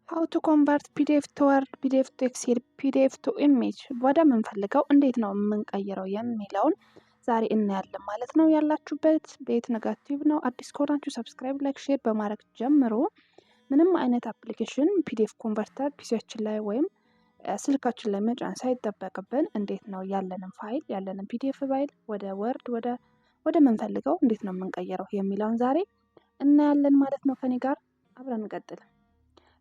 How to convert PDF to Word፣ PDF to Excel፣ PDF to image ወደምንፈልገው እንዴት ነው የምንቀይረው የሚለውን ዛሬ እናያለን ማለት ነው። ያላችሁበት ቤት negative ነው። አዲስ ከሆናችሁ subscribe፣ like፣ share በማድረግ ጀምሮ ምንም አይነት application PDF converter PC ያችን ላይ ወይም ስልካችን ላይ መጫን ሳይጠበቅብን እንዴት ነው ያለንን ፋይል፣ ያለንን PDF file ወደ Word፣ ወደ ምንፈልገው እንዴት ነው የምንቀይረው የሚለውን ዛሬ እናያለን ማለት ነው። ከኔ ጋር አብረን እንቀጥል።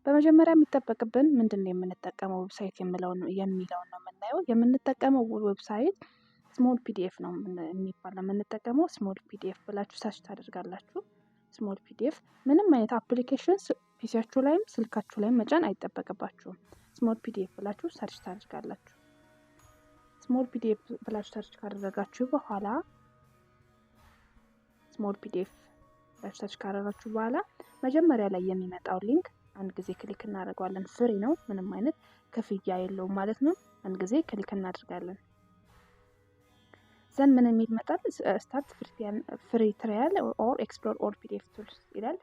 በመጀመሪያ የሚጠበቅብን ምንድን ነው፣ የምንጠቀመው website የሚለውን ነው የምናየው። የምንጠቀመው website Smallpdf ነው የሚባለው። የምንጠቀመው Smallpdf ብላችሁ search ታደርጋላችሁ። Smallpdf፣ ምንም አይነት application PC ያችሁ ላይም ስልካችሁ ላይም መጫን አይጠበቅባችሁም። Smallpdf ብላችሁ search ታደርጋላችሁ። Smallpdf ብላችሁ search ካደረጋችሁ በኋላ፣ Smallpdf ብላችሁ search ካደረጋችሁ በኋላ መጀመሪያ ላይ የሚመጣው link አንድ ጊዜ click እናደርገዋለን። Free ነው፣ ምንም አይነት ክፍያ የለውም ማለት ነው። አንድ ጊዜ click እናደርጋለን። Then ምን የሚል ይመጣል? "Start free trial or explore all PDF tools" ይላል።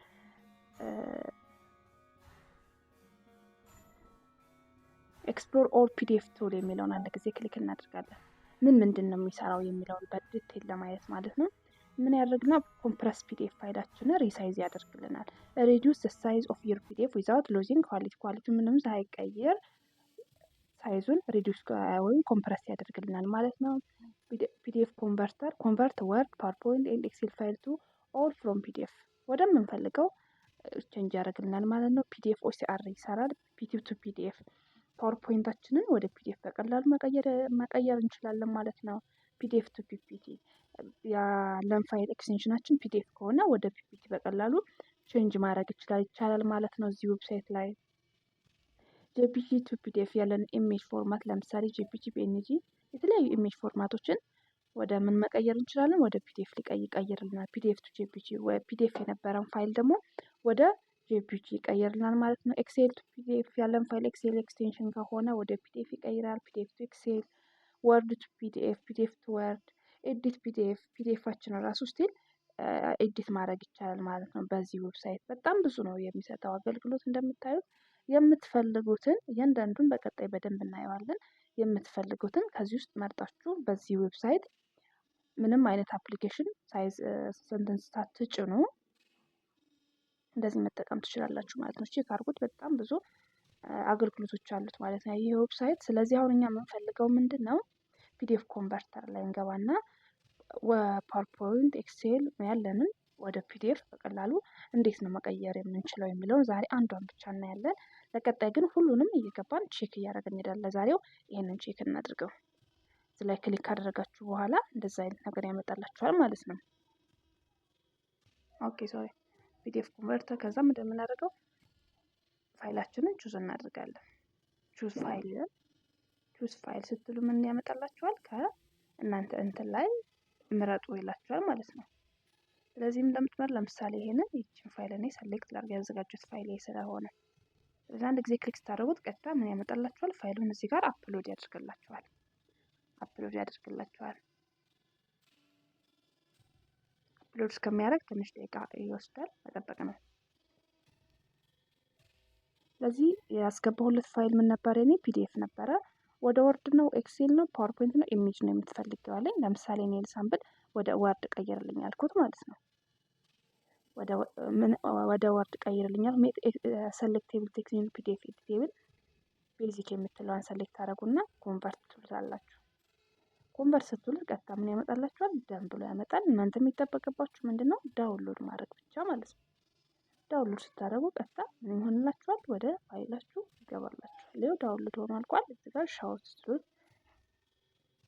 "Explore all PDF tool" የሚለውን አንድ ጊዜ click እናደርጋለን። ምን ምንድን ነው የሚሰራው የሚለውን በ detail ለማየት ማለት ነው። ምን ያደርግና compress PDF ፋይላችንን resize ያደርግልናል። Reduce size of your PDF without losing quality፣ quality ምንም ሳይቀይር size ኡን reduce ወይም compress ያደርግልናል ማለት ነው። PDF converter፣ convert Word፣ PowerPoint and Excel file to all from PDF፣ ወደምንፈልገው change ያደርግልናል ማለት ነው። PDF OCR ይሰራል። PDF to PDF፣ PowerPoint ኣችንን ወደ PDF በቀላሉ መቀየር እንችላለን ማለት ነው። PDF to PPT፣ ያለን file extension ኣችን PDF ከሆነ ወደ PPT በቀላሉ change ማድረግ ይቻላል ማለት ነው እዚህ website ላይ። JPG to PDF፣ ያለን image format ለምሳሌ JPG፣ PNG፣ የተለያዩ image format ኦችን ወደ ምን መቀየር እንችላለን? ወደ PDF ይቀይርልናል። PDF to JPG፣ PDF የነበረን ፋይል ደግሞ ወደ JPG ይቀይርልናል ማለት ነው። Excel to PDF፣ ያለን file Excel extension ከሆነ ወደ PDF ይቀይራል። PDF to Excel፣ Word to PDF፣ PDF to Word፣ edit PDF፣ PDF ኣችንን ራሱ still edit ማድረግ ይቻላል ማለት ነው። በዚህ website በጣም ብዙ ነው የሚሰጠው አገልግሎት። እንደምታዩት የምትፈልጉትን እያንዳንዱን በቀጣይ በደንብ እናየዋለን። የምትፈልጉትን ከዚህ ውስጥ መርጣችሁ በዚህ website ምንም አይነት application ሳይዝ እንትን ሳትጭኑ እንደዚህ መጠቀም ትችላላችሁ ማለት ነው። Check አድርጉት። በጣም ብዙ አገልግሎቶች አሉት ማለት ነው ይህ website። ስለዚህ አሁን እኛ የምንፈልገው ምንድን ነው? PDF converter ላይ እንገባና PowerPoint፣ Excel ያለንን ወደ PDF በቀላሉ እንዴት ነው መቀየር የምንችለው የሚለውን ዛሬ አንዷን ብቻ እናያለን። ለቀጣይ ግን ሁሉንም እየገባን check እያደረግን እንሄዳለን። ለዛሬው ይህንን check እናድርገው። እዚህ ላይ click ካደረጋችሁ በኋላ እንደዛ አይነት ነገር ያመጣላችኋል ማለት ነው። Okay, sorry፣ PDF converter። ከዛ ምንድን የምናደርገው file ኣችንን choose እናደርጋለን። Choose file ይላል። Choose file ስትሉ ምን ያመጣላችኋል? ከእናንተ እንትን ላይ ምረጡ ይላችኋል ማለት ነው። ስለዚህም እንደምትመር ለምሳሌ ይሄንን ይችን ፋይል እኔ select ላድርግ፣ ያዘጋጁት ፋይል ስለሆነ። ስለዚህ አንድ ጊዜ click ስታደርጉት ቀጥታ ምን ያመጣላችኋል? ፋይሉን እዚህ ጋር upload ያደርግላችኋል። Upload ያደርግላችኋል። Upload እስከሚያደርግ ትንሽ ደቂቃ ይወስዳል፣ መጠበቅ ነው። ስለዚህ ያስገባሁለት ፋይል ምን ነበር? የኔ PDF ነበረ። ወደ Word ነው፣ Excel ነው፣ PowerPoint ነው፣ image ነው የምትፈልጊው አለኝ። ለምሳሌ እኔ sample ወደ Word ቀይርልኝ አልኩት ማለት ነው። ወደ Word ቀይርልኛል። Select table text PDF editable basic የምትለዋን select አደረጉና convert ትሉታላችሁ። Convert ስትሉት ቀጥታ ምን ያመጣላችኋል? Done ብሎ ያመጣል። እናንተ የሚጠበቅባችሁ ምንድን ነው? Download ማድረግ ብቻ ማለት ነው። Download ስታደርጉ ቀጥታ ምን ይሆንላችኋል? ወደ ፋይላችሁ ይገባላችኋል። ይኸው download ሆኖ አልቋል። እዚህ ጋር show ስትሉት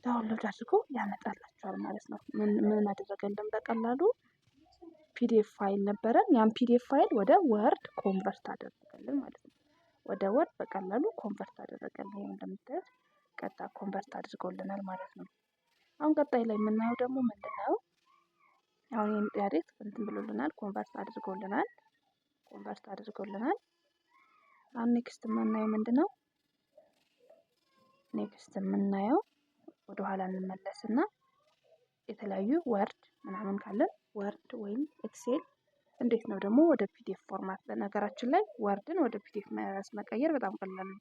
download አድርጎ ያመጣላችኋል ማለት ነው። ምን ምን አደረገልን? በቀላሉ PDF file ነበረን። ያን PDF file ወደ Word convert አደረገልን ማለት ነው። ወደ Word በቀላሉ convert አደረገልን። ይኸው እንደምታዩት ቀጥታ convert አድርጎልናል ማለት ነው። አሁን ቀጣይ ላይ የምናየው ደግሞ ምንድን ነው? አሁን ይህን direct እንትን ብሎልናል፣ convert አድርጎልናል፣ convert አድርጎልናል። አሁን next የምናየው ምንድን ነው? Next የምናየው ወደኋላ እንመለስና የተለያዩ Word ምናምን ካለን Word ወይም Excel እንዴት ነው ደግሞ ወደ PDF format? በነገራችን ላይ Word ን ወደ PDF መቀየር በጣም ቀላል ነው።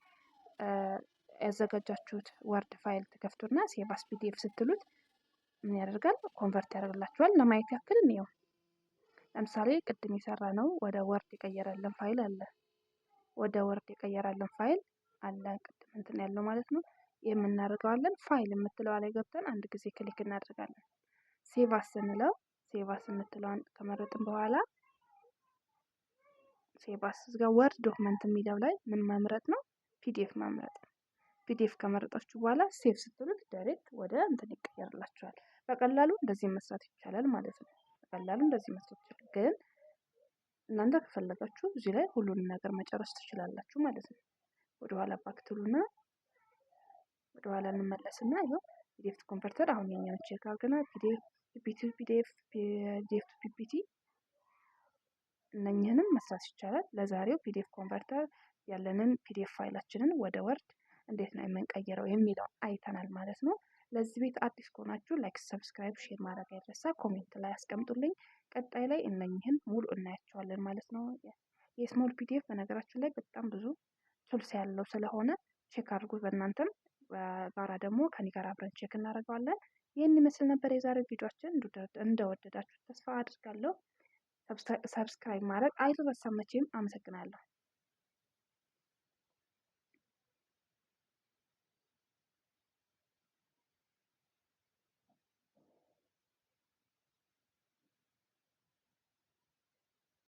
ያዘጋጃችሁት Word file ትከፍቱና save as PDF ስትሉት ምን ያደርጋል? Convert ያደርግላችኋል። ለማየት ያክል እንየው። ለምሳሌ ቅድም የሰራነው ወደ Word የቀየረልን ፋይል አለ። ወደ Word የቀየረልን ፋይል አለ፣ ቅድም እንትን ያለው ማለት ነው። የምናደርገዋለን ፋይል የምትለዋ ላይ ገብተን አንድ ጊዜ click እናደርጋለን። Save as ስንለው save as የምትለዋን ከመረጥን በኋላ save as እዚጋ Word document የሚለው ላይ ምን መምረጥ ነው? PDF መምረጥ ነው። PDF ከመረጣችሁ በኋላ save ስትሉት direct ወደ እንትን ይቀየርላችኋል። በቀላሉ እንደዚህ መስራት ይቻላል ማለት ነው። በቀላሉ እንደዚህ መስራት ይቻላል። ግን እናንተ ከፈለጋችሁ እዚህ ላይ ሁሉንም ነገር መጨረስ ትችላላችሁ ማለት ነው። ወደኋላ back ትሉና ወደኋላ እንመለስና ይኸው PDF converter አሁን የኛን check አድርገናል። PDF to PDF፣ PDF to PPT እነኝህንም መስራት ይቻላል። ለዛሬው PDF converter ያለንን PDF ፋይላችንን ወደ Word እንዴት ነው የምንቀይረው የሚለውን አይተናል ማለት ነው። ለዚህ ቤት አዲስ ከሆናችሁ like፣ subscribe፣ share ማድረግ አይረሳ። Comment ላይ አስቀምጡልኝ። ቀጣይ ላይ እነኝህን ሙሉ እናያቸዋለን ማለት ነው። የ Small PDF በነገራችን ላይ በጣም ብዙ tools ያለው ስለሆነ check አድርጉት። በእናንተም በጋራ ደግሞ ከኔ ጋር አብረን check እናደርገዋለን። ይህን ይመስል ነበር የዛሬው ቪዲዮአችን። እንደወደዳችሁ ተስፋ አድርጋለሁ። Subscribe ማድረግ አይረሳም መቼም። አመሰግናለሁ።